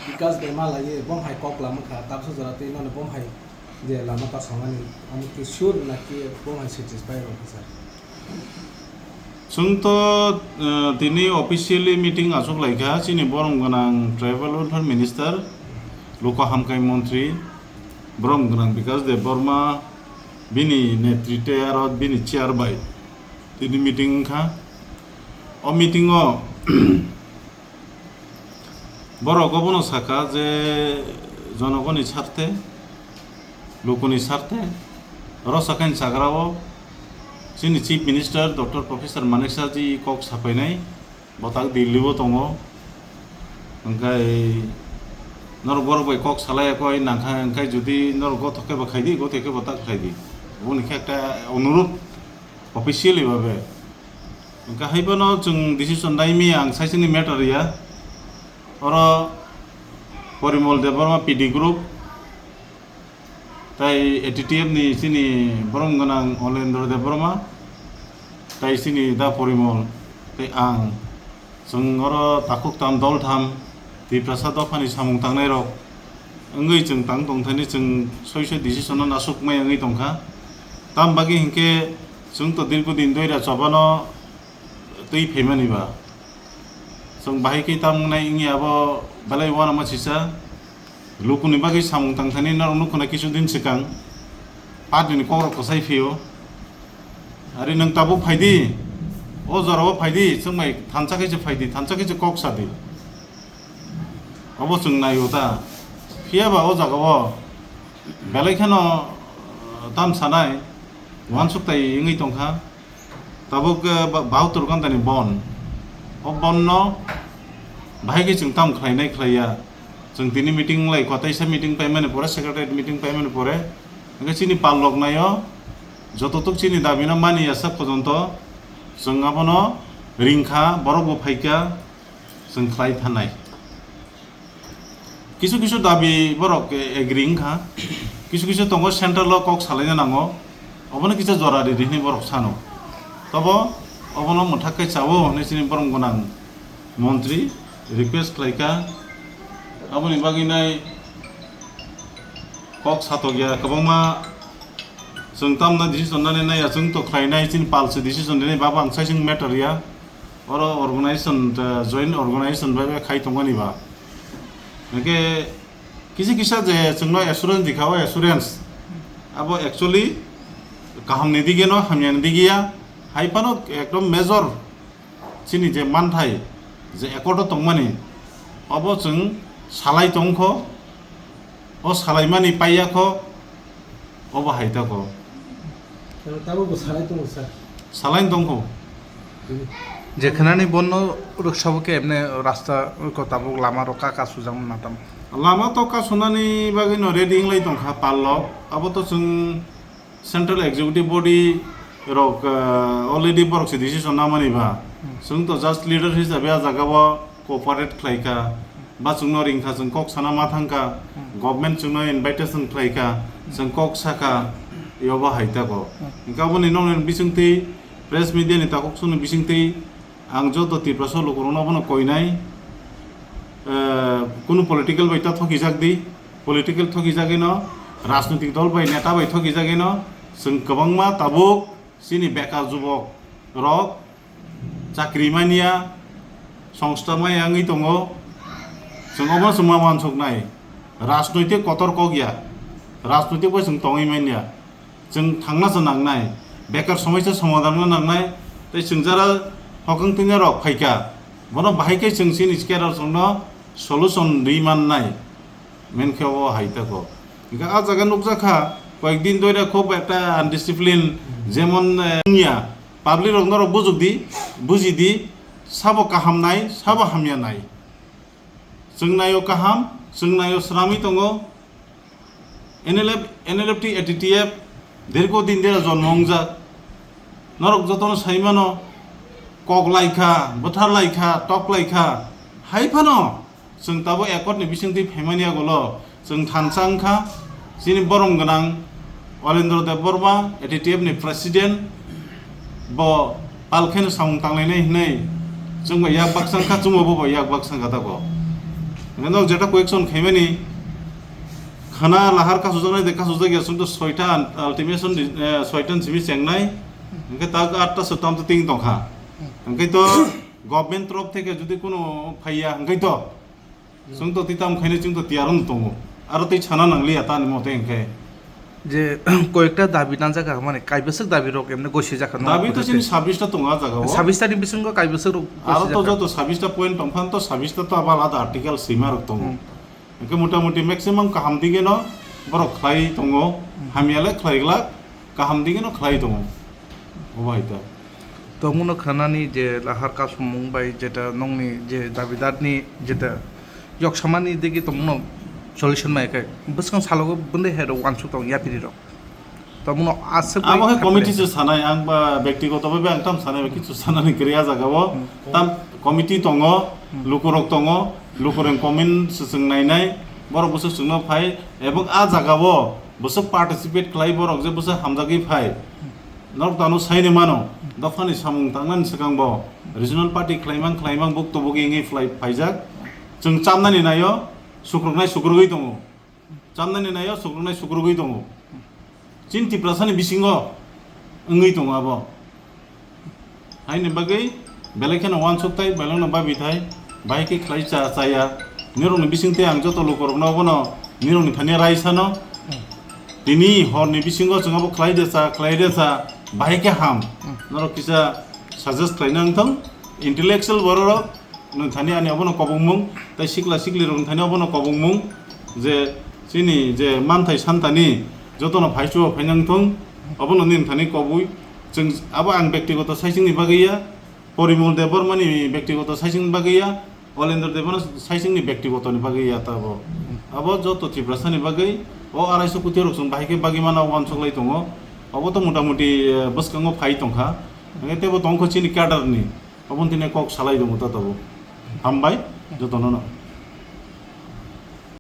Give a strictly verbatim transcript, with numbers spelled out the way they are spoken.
Bikas de ma laiye, bom hai kok lama kha, tabsa jora twi nono bom hai je lama ta songani, omo ki sure na ki bom hai satisfy rok sir? Chwng to, eh, tini officially meeting achuk lai kha, chini borom gwnang tribal welfare minister, luku hamkrai montri, borom gwnang Bikas Debbarma, bini netritwe aro bini chair bai tini meeting wngkha. O meeting o borok obono sakha je jonogoni sarthe, lukuni sarthe, oro sakani chagra o chini Chief Minister Doctor Professor Manik Saha ji kok sapainai, bo tak Delhi o tongo. Hwnkhe norok borok bai kok salai ya koi nangkha, hwnkhe jodi norok gothok khe bo khaidi, gothok khe bo tak khlaidi. Oboni khe ekta onurudh officially babe. Hwnkhe hai phano chwng decision nai mi ang saisini matter ya. Oro Porimol Debbarma P D group, tai A T T F ni chini borom gwnang Olendro Debbarma, tai chini da Porimol, tei ang. Chwng oro takhuk tam dol tham Tiprasa dophani samung tangnai rok wngwi chwng tang tong thani chwng soi soi decision no nasuk mai wngwi tongkha. Tam bagwi hinkhe chwng to dirgo din doira chobano twi phaimani ba. Chwng bahai khe tam wngnai wngya abo belai uanama sisa. Lukuni bagwi samung tang thani norok nukho na kisu din swkang. Party ni kokrok kwchai phio. Ari nwng tabuk phaidi. O jorao phaidi, chwng bai thansa khe se phaidi, thansa khe se kok sadi. Obo chwng naio ta. Phiya ba o jagao belai kheno, uh, tam sanai, uansuk tai wngwi tongkha. Tabuk, uh, ba-, bahattor ghanta ni bon. O bon no bahai khe chwng tam khlai nai khlai ya. Chwng tini meeting lai kho, taisa meeting paimani pore, secretariat meeting paimani pore. Hwnkhe chini pal lok naio, joto tuk chini dabi no mani ya sak pojonto. Chwng abono ringkha, borok bo phaikha, chwng khlai thanai. Kisu kisu dabi borok, eh, agree wngkha. Kisu kisu tongo central o kok salaina nango. Obono kisa jora ridi hwnwi borok sano. Tobo obono mwthak khe chawo hwnwi chini borom gwnang montri request khlaikha. Aboni bagwi nai kok satokya kwbangma chwng tamna decision nani naiya chwng to khlainai chini palsi decision rinai babo ang saising matter ya. Oro organization, uh, joint organization bai bai khai tongmani ba. Hwnkhe kisa kisa je chwngno assurance dikha, o assurance abo actually kaham ni dige no, hamya ni dige ya. Hai phano ekdom major chini je manthai je accord o tongmani, obo chwng salai tongkho. O salaimani paiya kho, obo hai ta kho. Tabuk bo salai tongo, sir. Salai tongkho. Je khnani bonno rwksabo khe emne rasta ko tabuk lama rok ka ka sujak na tam. Lama to ka sunani bagwi no ready wng lai tongkha pal rok. Abo to chwng Central Executive Body rok, ah, already borok se decision namani ba. Hmm. Chwng to just leader hisabe a jaga o cooperate khlai kha. Ba chwngno ring kha, chwng kok sana ma thang kha. Hmm. Government chwngno invitation khlai kha, chwng kok sa kha, yobo hai ta ko. Hmm. Hwnkhe aboni nokni bisingtwi press media ni takhuk songni bisingtwi Ang joto Tiprasa lukurokno bono koinai, eh, kunu political bai ta thokijak di, political thokijagwino, rajnitik dol bai neta bai thokijagwino, chwng kwbangma tabuk chini bekar jubok rok chakri manya, songsta maya wngwi tongo, chwng obo chwng ma uansuknai, rajnoitik kotor kok ya, rajnoitik bai chwng tongwi manya. Chwng thangna se nangnai, bekar somoisa somadhan no nangnai, tei chwng jara hokong tini rok phaikha, bono bahai khe chwng chini cadre rokno solution rwi mannai, men khe o hai tako. Hingkhe a jaga nukjakha, koyek din doira khub ekta undiscipline, jemon, eh, wngya, public rok norok bujukdi, bujidi, sabo kaham nai, sabo hamya nai. Chwng naio kaham, chwng naio sramwi tongo. N L F, N L F T, A T T F, dirgo din dera jonmo wngjak. Norok jotono saimano, kok laikha, bwthar laikha, tok laikha. Hai phano, chwng tabuk accord ni bisingtwi phaimani agolo, chwng thansa wngkha, chini borom gwnang, Olendro Debbarma, A T T F ni president, bo pal kheno samung tanglainai hinwi chwng bai yak baksa wngkha, chwngbo bo bai yak baksa wngkha tako. Hwnkhe nok jeta question khaimani khana lahar kasujaknai de kasujak ya, chwngto soita ultimatum di, eh, soita simi chengnai. Hwnkhe tak atta se tamto ting tongkha. Hwnkhe to government torof theke jodi kuno phaiya hwnkhe to chwngto twi tam khainai chwngto tiyar wng tongo. Aro tei sana nangliya tani mote hwnkhe. Je koyekta dabi nanjak, mane kaibaswk dabi rok emne gosi jakha no. Dabi to chini sabbish ta tongo a jaga o. Sabbish ta ni bisingo kaibaswk rok gosi jakha. Aro to joto sabbish ta point tongphan to sabbish ta to abo alada article sima rok tongo. Hmm. Hwnkhe mota moti maximum kaham dige no borok khlai tongo, hamya le khlai glak, kaham dige no khlai tongo. Obo hai ta. Tongmano khanani je lahar kasumung bai jeta nongni je dabidarni jeta yoksamani digi tongmano solution mai khe bwskang salogo bwndai hai rok uansuk tong yapiri rok. Tongmano aswk abo hai committee se sanai, ang ba bektigoto bai ang tam sanai, kichu sanani kwrwi a jaga o. Hmm. Tam committee tongo, hmm, lukurok tongo, lukurok comment se chwng nainai, borok bwswk chwngno phai, ebong a jaga o bwswk participate khlai borok je bwswk hamjagwi phai. Norok tano saini mano, dophani samung tangnani swkang bo regional party khlaimang khlaimang bukto bugi wngwi phlai phaijak. Chwng chamnani naio, sukruknai sukrugwi tongo. Chamnani naio, sukruknai sukrugwi tongo. Chini Tiprasani bisingo wngwi tongo abo. Haini bagwi belai kheno uansuk tai, belai no babi thai, bahai khe khlai cha chaya. Nirokni bising tei ang joto lukurokno obono nirokni thani rai sano. Tini horni bisingo chwng abo khlai de cha, khlai de cha, bahai khe ham. Hmm. Norok kisa suggest khlaina wngthong. Intellectual bororok nwng thani ani obono kobongmung, tei sikla siklirok nwng thani obono kobongmung, je chini je manthai santani jotono phaichuo phaina wngthong, obono nwng thani kobui. Chwng abo ang bektigoto saichingni bagwi ya, Porimol Debbarmani bektigoto saichingni bagwi ya, Olendra Debbarma saichingni bektigotoni bagwi ya ta abo. Abo joto Tiprasani bagwi o arai so koti rok chwng bahai khe bagwi mana uansuk lai tongo. Obo to mota moti, eh, bwskango phai tongkha. Hwnkhe teibo tongkho chini cadre ni. Obo tini kok salai tongo ta tabuk. Hambai jotono no.